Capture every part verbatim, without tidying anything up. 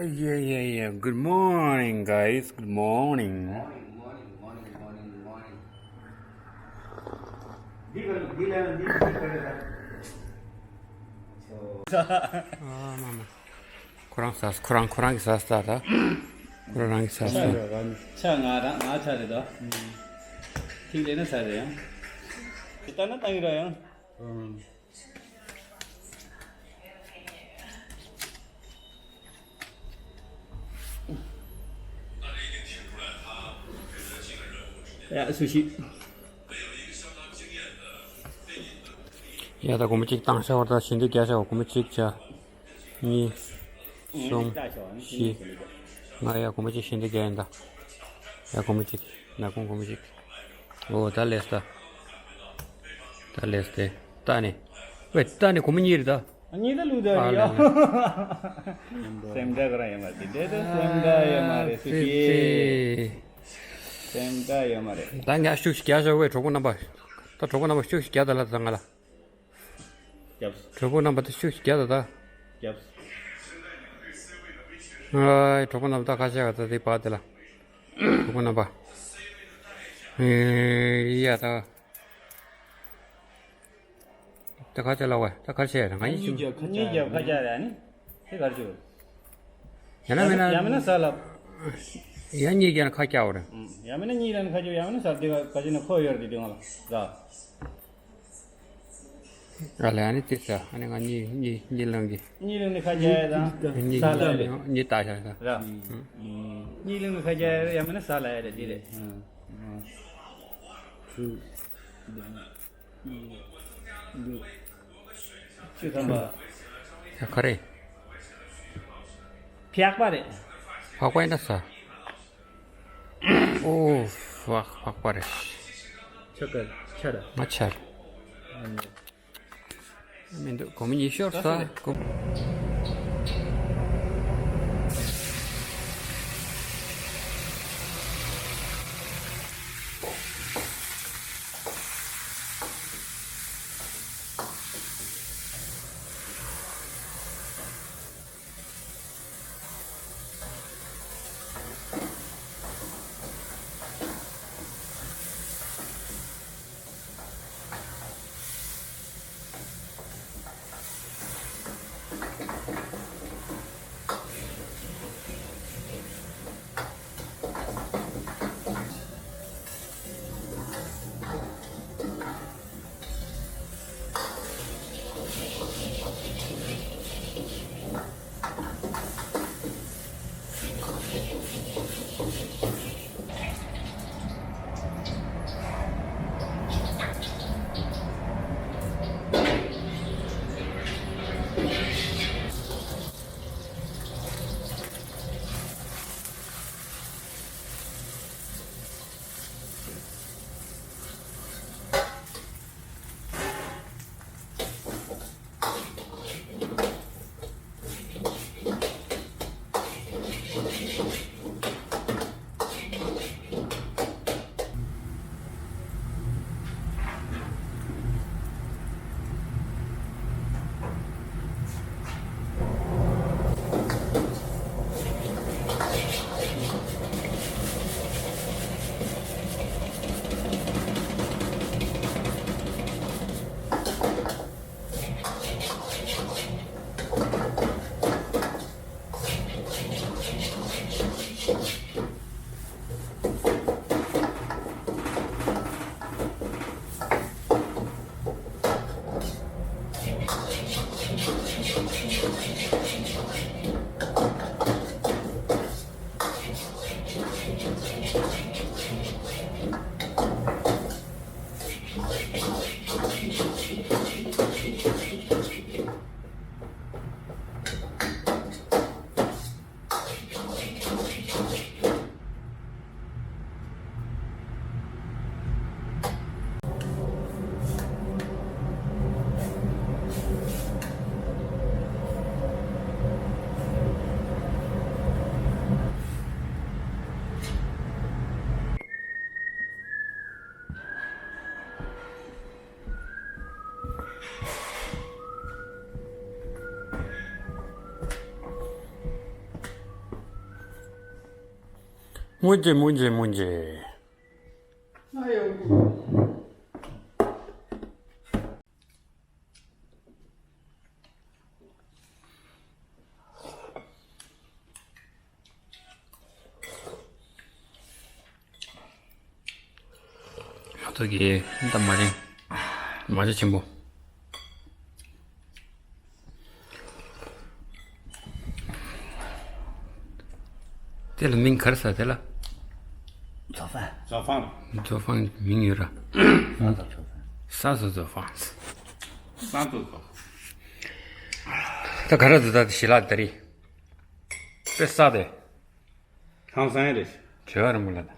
Yeah, yeah, yeah. Good morning, guys. Good morning. ཨ་མ་མ། ཁོ་རང་ཟ་ཁོ་རང་ཁོ་རང་གིས་ཟ་ས་ད། ཁོ་རང་རང་གིས་ཟ་ས། ཆ་ང་རང་ང་ཆ་རེད་དོ། ཐིག་ལེ་ན་ཟ་རེད་ཡང་། ད་ན་ཏང་གི་ར་ཡང་། ཡ་སུ་ཤི། ཡ་ད་སྒོར་མོ་གཅིག་བཏང་ཤག་བར་ད་བྱིན་འདི་རྒྱག་ཤག་སྒོར་མོ་གཅིག་བྱ། གཉིས། གསུམ། བཞི། ང་ཡ་སྒོར་མོ་གཅིག་བྱིན་འདི་རྒྱག་ཡིན་ད། ཡ་སྒོར་མོ་གཅིག་ན་ཁོང་སྒོར་མོ་གཅིག་ཨོ་ད་ལེས་ད། ད་ལེས་ཏེ། ད་ནི། ཝེ་ད་ནི་སྒོར་མོ་གཉིས་རེད་ད། གཉིས་ད་ལུག་ད་ཨ་རེད་ཡ། ལེ་ལེ། སེམས་ཁྲལ་ག་རང་ཡོད་མ་རེད་དེ་འདྲ་ད་སེམས་ཁྲལ་ཡོད་མ་རེད་སུ་ཅི། སེམས་ཁྲལ་ཡོད་མ་རེད། ད་ངས་ཤུགས་ཤིག་རྒྱག་ཤོག་ཝེ་གྲོགས་པོ་རྣམ་པ། ད་གྲོགས་པོ་རྣམ་པ་ཤུགས་ཤིག་རྒྱག་ད་ལ་ད་ང་ལ། རྒྱབ། གྲོགས་པོ་རྣམ་པ་ད་ཤུགས་ཤིག་རྒྱག་ད་ད། རྒྱབ། ཨའི་གྲོགས་པོ་རྣམ་པ་ད་ཁ་ཤས་ག་ད་དེ་བ་དེ་ལ། གྲོགས་པོ་རྣམ་པ། ཨེ་ཡ་ད། ད་ཁ་ཆེ་ལ་བ་ད་ཁ་ཆེ་ར་ང་ཡིན་གཉིས་ཤིང་། རྒྱབ་ཁ་གཉིས་རྒྱབ་ཁ་ཆེ་ར་ནི་དེ་གར་ཆུ། ཡང་ན་མིན་ན། ཡང་མིན་ན་ས་ལ། ཡང་གཉིས་རྒྱབ་ཁ་ཆེ་བ་རེད། ཡང་མིན་ན་གཉིས་ར་ནི་ཁ་ཆེ་ཡང་མིན་ན་ས་དེ་ག་ཁ་ཆེ་ན་ཁོ་ཡོད་རེད་དེ་ང་ལ་ར། ཨ་ལས་ཨ་ནི་དེ་ས་ཨ་ནི་ང་གཉིས་གཉིས་གཉིས་ལང་གི། གཉིས་ལང་ནི་ཁ་ཆེ་དང་གཉིས་ས་ལ་རེད། གཉིས་ལྟ་ཤ་ས། ར། གཉིས་ལང་ནི་ཁ་ཆེ་ཡང་མིན་ན་ས་ལ་ཡ་རེད་དེ་རེད། བཅུ་ཐམ་པ། ཡ་ག་རེ། ཕྱགས་པ་རེད། ཕག་པ་ཡིན་ན་ས། ཨོ། ཕག་ཕག་པ་རེད། ཆ་ག་ཆ་ར། ང་ཆ་ར། མི་འདུག་སྒོར་མོ་ཉི་ཤུ་ཤོར་ས་སྒོར། སྨོན་ཅི་སྨོན་ཅི་སྨོན་ཅི། ང་ཚོ་གི་ད་མ་རེད། མ་རེད་ཆེན་པོ། དེ་ལ་མིང་ག་རེ་ཟེར་དེ་ལ། ཛོ་ཧྥང་། ཛོ་ཧྥང་། ཛོ་ཧྥང་མིང་ཡོད་ར། ས་ཛོ་ཧྥང་། ས་ཛོ་ཧྥང་། ས་ཛོ་ཧྥང་། ད་ག་རེ་ཟེར་ད་དེ་ཞི་ལ་དེ་རེད། དཔེ་ས་དེ། ཁང་བཟང་རེད། བྲེལ་བ་རིང་པོ་ལ།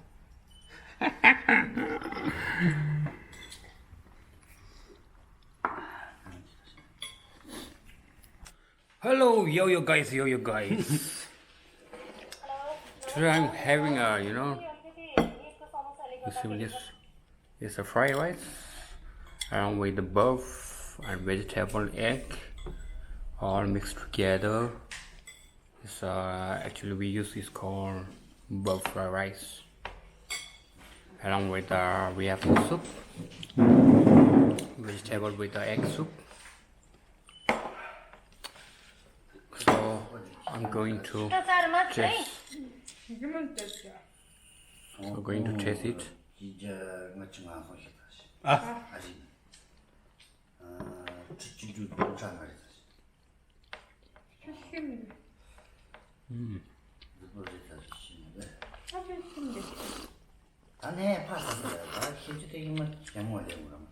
Hello, yo, yo, guys, yo, yo, guys. Today I'm having a, you know, you see this, it's a fried rice, along with the buff and vegetable egg, all mixed together. It's, uh, actually we use is called buff fried rice. Along with, uh, we have the soup, vegetable with the egg soup. So I'm going to taste. I'm going to taste it. ཨུམ། ད་ནས་ཕར་ཟ་ཟ་ཡ་ལ་ཤེས་ཚུལ་དེ་ཡིན་མ་ཡང་མོ་ལེན་དགོས་རམ།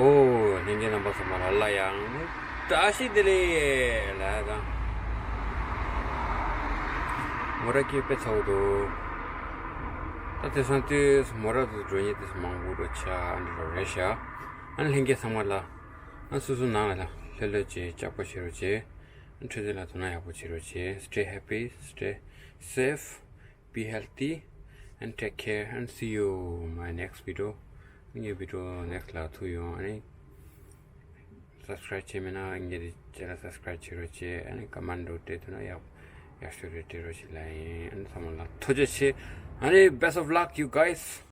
ཨོ། ལྷན་རྒྱས་རྣམ་པ་ཚང་མ་ལ་སླར་ཡང་བཀྲ་ཤིས་བདེ་ལེགས་ལ་དང་། མོ་ར་སྐྱེས་དཔེ་ཚ་བོ་འདུག་ད་དེང་སང་དུས་མོ་ར་དུ་འགྲོ་ཉེ་དུས་མང་པོ་འགྲོ་ཆ་ཨ་འདྲ་རོ་རེད་ཤག་ཨ་ནི་ལྷན་རྒྱས་ཚང་མ་ལ་ཨ་སོ་སོ་ནང་ལ་ལྷོད་ལྷོད་བྱས་ལྕགས་པོ་བྱེད་རོགས་བྱས། ཨ་འཕྲོད་བསྟེན་ལ་དོ་སྣང་ཡག་པོ་བྱེད་རོགས་བྱས། Stay happy, stay safe, be healthy and take care and see you my next video. ངའི་video next ལ་ཐུག་ཡོང་། ཨ་ནི་subscribe བྱས་མེད་ན་ངའི་channel subscribe བྱེད་རོགས་བྱས། ཨ་ནི་comment འདྲ་སྤྲད་ཐུབ་ན་ཡག་ཡག་ཤོས་རེད། སྤྲད་རོགས་བྱེད་ལ་ཡིན། ཨ་ནི་ཚང་མ་ལ་ཐུགས་རྗེ་ཆེ། ཨ་ནི་best of luck you guys.